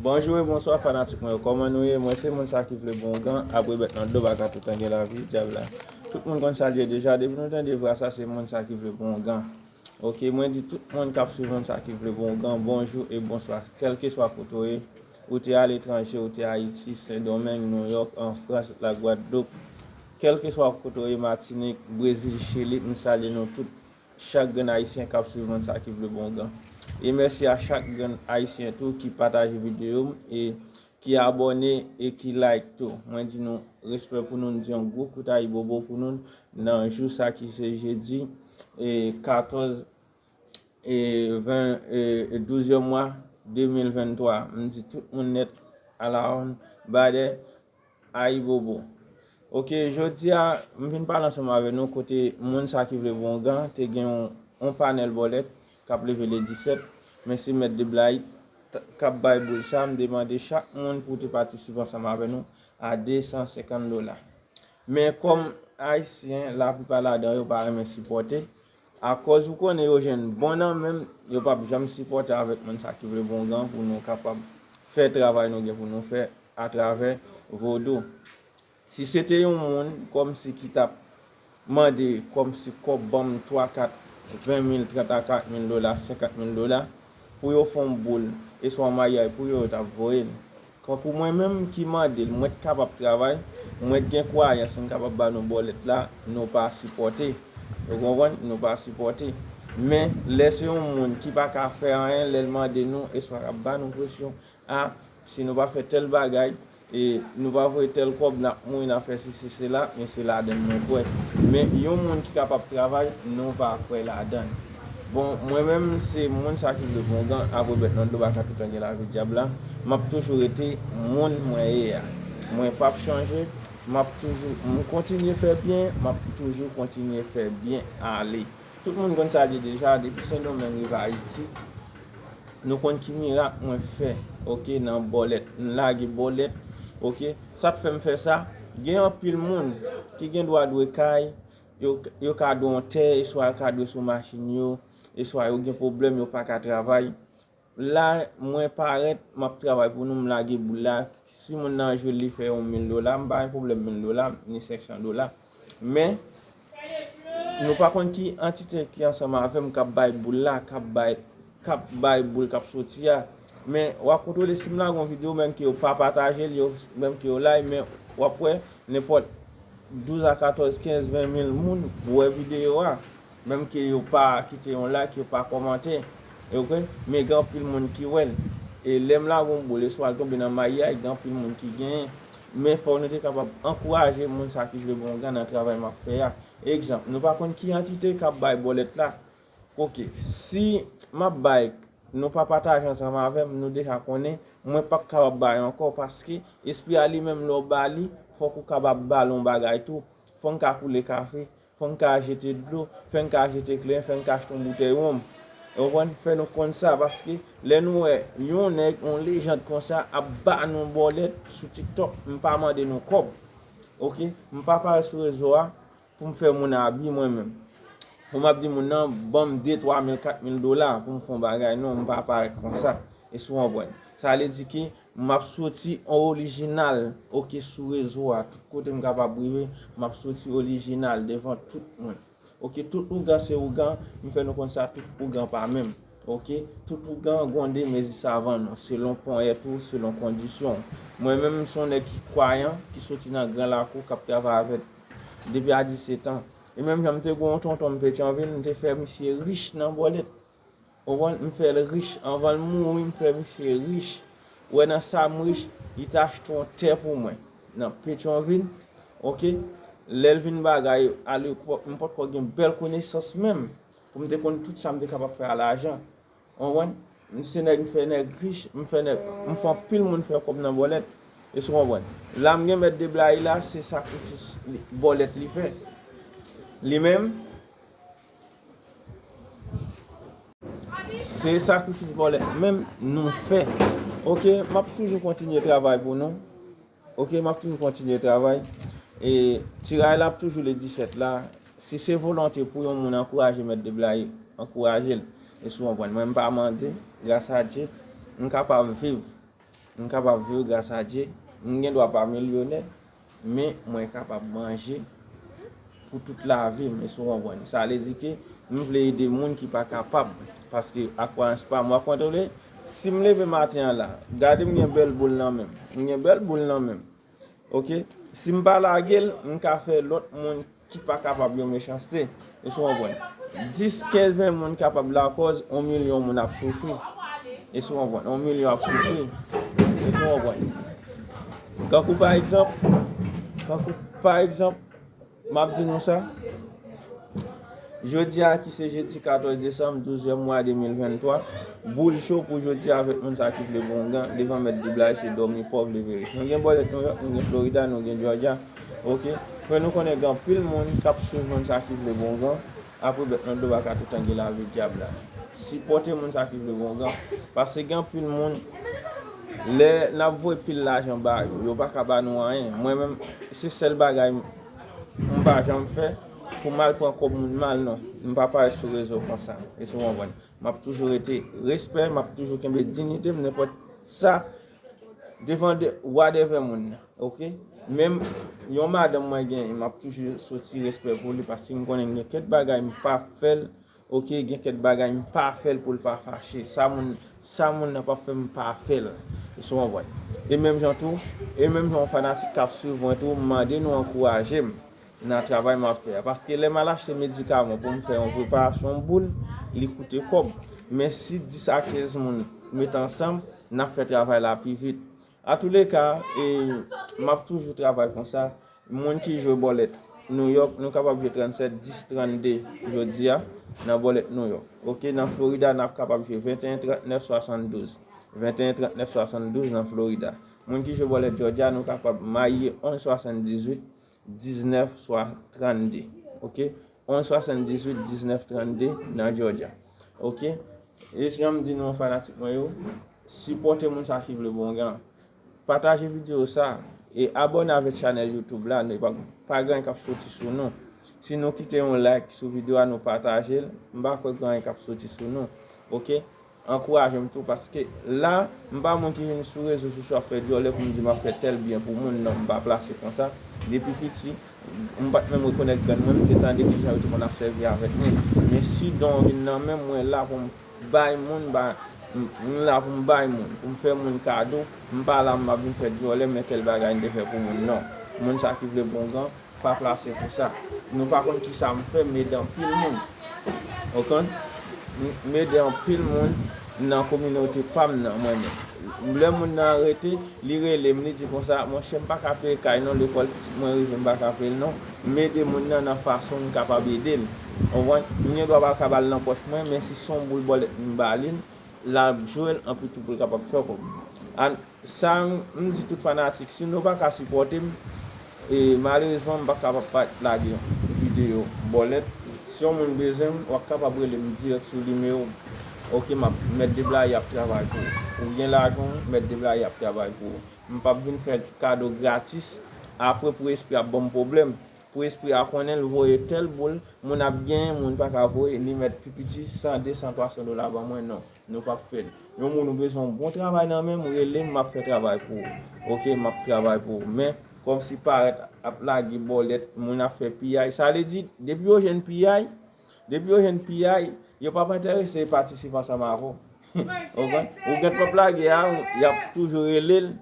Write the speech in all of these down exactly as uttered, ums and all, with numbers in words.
Bonjou e bonswa fanatik mwen yo, kòman nou ye? Mwen se moun sa ki vle bon ougan, apre bèt nan do baka toutan gen lavi, dyab la. Tout moun konn sa l ye deja, depi nou tande vwa sa se moun sa ki vle bon ougan. Ok, mwen di tout moun k ap swiv moun sa ki vle bon ougan, bonjou e bonswa, kèlkeswa kote w ye, ou te aletranje, ou te Ayiti, Sendomeng, Nouyòk, an Frans, Lagwadloup, kèlkeswa kote w ye, Matinik, Brezil, Chili, m salye nou tout. Chak grenn ayisyen k ap swiv moun sa ki vle bon ougan. E mèsi a chak grenn ayisyen tou ki pataje videyo m e ki abòne e ki like tou. Mwen di nou respè pou nou, m di yon gwo kout ayibobo pou nou nan jou sa ki se jedi e katòz e ven e douzèm mwa de mil venntwa. M di tout moun nèt alawonn badè. Ayibobo. Ok, jodi a, m vin pale ansanm avè nou kote moun sa ki vle bon ougan te gen yon, yon panèl bòlèt k ap leve le disèt, men se Mèt Deblay k ap bay boul sa, m demande chak moun pou te patisipe ansanm avè nou a de san senkant dola. Men kòm Ayisyen, laplipa ladan yo pa renmen sipòte, akòz ou konnen yo jwenn bon nan men m, yo p ap janm sipòte avèk moun sa ki vle bon ougan pou nou kapab fè travay nou gen pou nou fè atravè Vodou. Si se te yon moun kòmsi ki t ap mande kòmsi kòb, ban m twa, kat, ven mil, trant a kat mil dola, senkant mil dola, pou yo fè yon boul, e swa yon maryaj pou yo, yo t ap voye l. Kankou mwen menm ki mande l, mwen t kapab travay, mwen t gen kwayans m kapab ba nou bòlèt la, nou pa sipòte. Ou konprann? Nou pa sipòte. Men, lè se yon moun ki pa ka fè anyen, lè l mande nou, e swa l ap ba nou presyon, a, si nou pa fè tèl bagay, e nou pa voye tèl kòb, n ap mouri, n ap fè sesi, sela, men se ladann nou kwè. Men yon moun ki kapab travay, nou pa kwè ladann. Bon, mwen menm, se moun sa ki vle bon ougan, apre bèt nan do baka toutan gen lavi dyab la, m ap toujou rete moun mwen ye a. Mwen p ap chanje, m ap toujou, m kontinye fè byen, m ap toujou kontinye fè byen ale. Tout moun konn sa l ye deja, depi Sendomeng rive Ayiti, nou konn ki mirak mwen fè, ok, nan bòlèt. M lage bòlèt, ok. Sa k fè m fè sa? Gen anpil moun ki gen dwa dwe kay, yo, yo ka dwe yon tè, e swa yo ka dwe sou machin yo, e swa yo gen pwoblèm, yo pa ka travay. La, mwen parèt, m ap travay pou nou, m lage boul la. Si moun nan jwe l, li fè yon mil dola, m pa gen pwoblèm mil dola, ni senk san dola. Men, nou pa konn ki antite ki ansanm avè m k ap bay boul la, k ap bay, k ap bay boul k ap soti a. Men, w ap kontwole si m lage yon videyo, menm ke yo pa pataje l, yo, menm ke yo like, men w ap wè nenpòt douz a katòz, kenz, ven mil moun wè videyo a. Menm ke yo pa kite yon like, yo pa kòmante. Ok? Men gen anpil moun ki wè l. E lè m lage yon boul, e swa l tonbe nan maryaj, gen anpil moun ki genyen. Men fò nou te kapab ankouraje moun sa ki vle bon ougan nan travay m ap fè a. Egzanp, nou pa konn ki antite k ap bay bòlèt la. Ok, si m ap bay, nou pa pataje ansanm avè m, nou deja konnen, mwen p ap kapab bay ankò, paske espri a li menm, lè w ba li, fòk ou kapab ba l yon bagay tou. Fò n ka koule kafe, fò n ka jete dlo, fò n ka jete kleren, fò n ka achte yon boutèy wonm. Ou konprann? Fè nou konn sa, paske lè nou wè yon nèg, yon lejand konsa ap ba nou bòlèt sou TikTok, m pa mande nou kòb. Ok? M pa parèt sou rezo a pou m fè moun abi mwen menm. Pou m ap di moun nan, ban m de, twa mil, kat mil dola pou m fè yon bagay. Non, m pa parèt konsa. Èske w konprann? Sa vle di ke m ap soti an orijinal, ok, sou rezo a, tout kote m kapab rive, m ap soti orijinal devan tout moun. Ok, tout ougan se ougan, m fè nou konn sa, tout ougan pa menm. Ok, tout ougan gwonde mezi savann ou, selon ponyèt ou, selon kondisyon ou. Mwen menm, m se yon nèg ki kwayan, ki soti nan Gran Lakou, k ap travay avèk depi a disèt an. E menm jan m te gen yon tonton m Petyonvil, m te fè misye rich nan bòlèt. Ou konprann? M fè l rich. Anvan l mouri, m fè misye rich. Ou wè nan sa m rich, li te achte yon tè pou mwen nan Petyonvil. Ok? Lè l vin bagay, alepòk, m potko gen bèl konesans menm pou m te konn tout sa m te kapab fè a lajan. Ou konprann? M se nèg, m fè nèg rich, m fè nèg, m fè anpil moun fè kòb nan bòlèt. Èske w konprann? La m gen Mèt Deblay la, se sakrifis li, bòlèt li fè. Li menm, se sakrifis bòlèt menm nou fè. Ok, m ap toujou kontinye travay pou nou. Ok, m ap toujou kontinye travay. E tiray la ap toujou le disèt la. Si se volonte pou yon moun ankouraje Mèt Deblay, ankouraje l. Èske w konprann? Mwen, m pa mande, gras a Dye, m kapab viv. M kapab viv gras a Dye. M gen dwa pa milyonè, men mwen kapab manje pou tout lavi m, èske w konprann? Sa vle di ke m vle ede moun ki pa kapab, paske akwayans pa m, w ap kontwole. Si m leve maten an la, gade m gen bèl boul nan men m. M gen bèl boul nan men m. Oke? Si m pa lage l, m ka fè lòt moun ki pa kapab yo mechanste. Èske w konprann? Dis, kenz, ven moun kapab lakòz yon milyon moun ap soufri. Èske w konprann? Yon milyon ap soufri. Èske w konprann? Kankou pa egzanp, kankou pa egzanp, m ap di nou sa. Jodi a ki se jedi katòz desanm, douzèm mwa de mil venntwa, boul cho pou jodi a avèk moun sa ki vle bongan devan mèt Bib la, se dòmi pòv leve rich. Nou gen bòlèt Nouyòk, nou gen Florida, nou gen Georgia. Oke? Fè nou konnen gen anpil moun k ap swiv moun sa ki vle bongan. Apre bèt nan do pa ka tou tande lavi dyab la. Sipòte moun sa ki vle bongan. Paske gen anpil moun, lè n ap voye pil lajan ba yo, yo pa ka ba nou anyen. Mwen menm, se sèl bagay m pa janm fè pou m al pran kòb moun mal, non. M pa parèt sou rezo konsa. Èske w konprann? M ap toujou rete respè, m ap toujou kenbe diyite m, nenpòt sa, devan de, whatever moun nan, oke? Menm yon madanm mwen genyen, m ap toujou soti respè pou li, paske m konnen gen kèk bagay m pa fè l, oke? Gen kèk bagay m pa fè l pou l pa fache. Sa moun, sa moun nan pa fè m pa fè l. Èske w konprann? E menm jan tou, e menm jan yon fanatik k ap swiv mwen tou, m mande nou ankouraje m nan travay m ap fè a. Paske lè m al achte medikaman pou m fè yon preparasyon boul, li koute kòb. Men si dis a kenz moun met ansanm, n ap fè travay la pi vit. Atouleka, e, m ap toujou travay konsa. Moun ki jwe bòlèt Nouyòk, nou kapab jwe trannsèt dis trannde jodi a nan bòlèt Nouyòk. Oke, nan Florida, n ap kapab jwe venteyen trannèf swasanndouz. Venteyen trannèf swasanndouz nan Florida. Moun ki jwe bòlèt Georgia, nou kapab maye onz swasanndizuit diznèf swa trannde. Oke? Onz swasanndizuit diznèf trannde nan Georgia. Oke? E jan m di nou fanatik mwen yo, sipòte moun sa ki vle bongan. Pataje videyo sa e abòne avèk chanèl YouTube la, nou pa, pa gen anyen k ap soti sou nou. Si nou kite yon like sou videyo a, nou pataje l, m pa kwè gen anyen k ap soti sou nou. Oke? Ankouraje m tou, paske la, m pa moun ki vin sou rezo sosyo ap fè dyòlè pou m di m ap fè tèl byen pou moun, non, m pa plase konsa. Depi piti, m pa t menm rekonèt grann mwen, m te tande kijan yo te konn ap sèvi avèk mwen. Men si don vin nan men m, mwen la pou m bay moun, ba, m, m la pou m bay moun, pou m fè moun kado, m pa la m ap vin fè dyòlè, men tèl bagay m te fè pou moun, non. Moun sa ki vle bongan, pa plase pou sa. Nou pa konn kisa m fè, m ede anpil moun. Ou konn? M, m ede anpil moun nan kominote pa m nan, mwen menm. Lè moun nan rete, li rele m, li di konsa, monchè, m pa ka peye kay non, lekòl pitit mwen rive, m pa ka peye l non. M ede moun nan nan fason m kapab ede l. Ou konprann? M gen dwa pa ka ba l nan pòch mwen, men si se yon boul bòlèt m ba li, l ap jwe l anpi tou pou l kapab fè kòb. An, sa m, m di tout fanatik, si nou pa ka sipòte m, e malerezman, m pa kapab pa lage yon videyo bòlèt. Si yon moun bezwen m, w ap kapab rele m dirèk sou nimewo m. Oke, m ap, Mèt Deblayi ap travay pou ou. Ou gen lajan w, Mèt Deblayi ap travay pou ou. M p ap vin fè kado gratis. Apre pou espri ap ban m pwoblèm. Pou espri a konnen l voye tèl boul, moun ap genyen, moun pa ka voye, li mèt pi piti san, de san, twa san dola ban mwen, non. Nou p ap fè l. Yon moun ou bezwen yon bon travay nan men m, rele m, m ap fè travay pou ou. Oke, m ap travay pou ou. Men, kòmsi parèt ap lage bòlèt, moun ap fè piyay. Sa vle di, depi yo jwenn piyay, depi yo jwenn piyay, yo p ap enterese patisipe ansanm avè w. Ou konprann? Ou gen twòp lage a, y ap toujou rele l,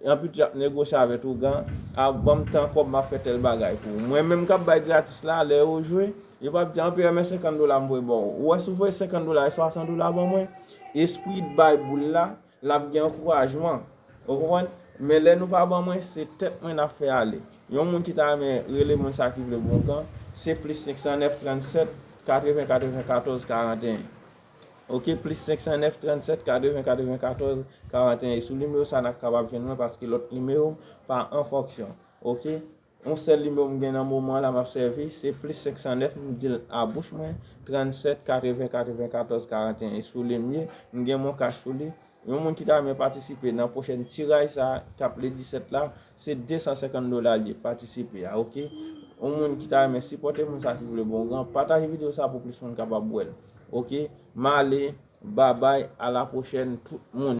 anpi tou y ap negosye avè t ougan, a ban m tan kòb m ap fè tèl bagay pou ou. Mwen menm k ap bay gratis la, lè yo jwe, yo p ap di, anpi renmen senkant dola m voye ba w. Ou wè, si w voye senkant dola e swasan dola ban mwen, espri bay boul la, l ap gen ankourajman. Ou konprann? Men lè nou pa ban mwen, se tèt mwen n ap fè ale. Yon moun ki ta renmen rele moun sa ki vle bongan, se plis senk san nèf trannsèt katreven katrevenkatòz karanteyen. Oke, plis senk san nèf trannsèt katreven katrevenkatòz karanteyen. E sou nimewo sa n ap kapab jwenn mwen paske lòt nimewo pa an fonksyon. Oke? Yon sèl nimewo m gen nan moman la m ap sèvi, se plis senk san nèf, m di l a bouch mwen, trannsèt katreven katrevenkatòz karanteyen. E sou li m ye, m gen MonCash sou li. Yon moun ki ta renmen patisipe nan pwochèn tiraj sa k ap le disèt la, se de san senkant dola l ye, patisipe a, oke? Yon moun ki ta renmen sipòte moun sa ki vle bongan, pataje videyo sa pou plis moun kapab wè l, oke? M ale, babay, a la pwochèn, tout moun.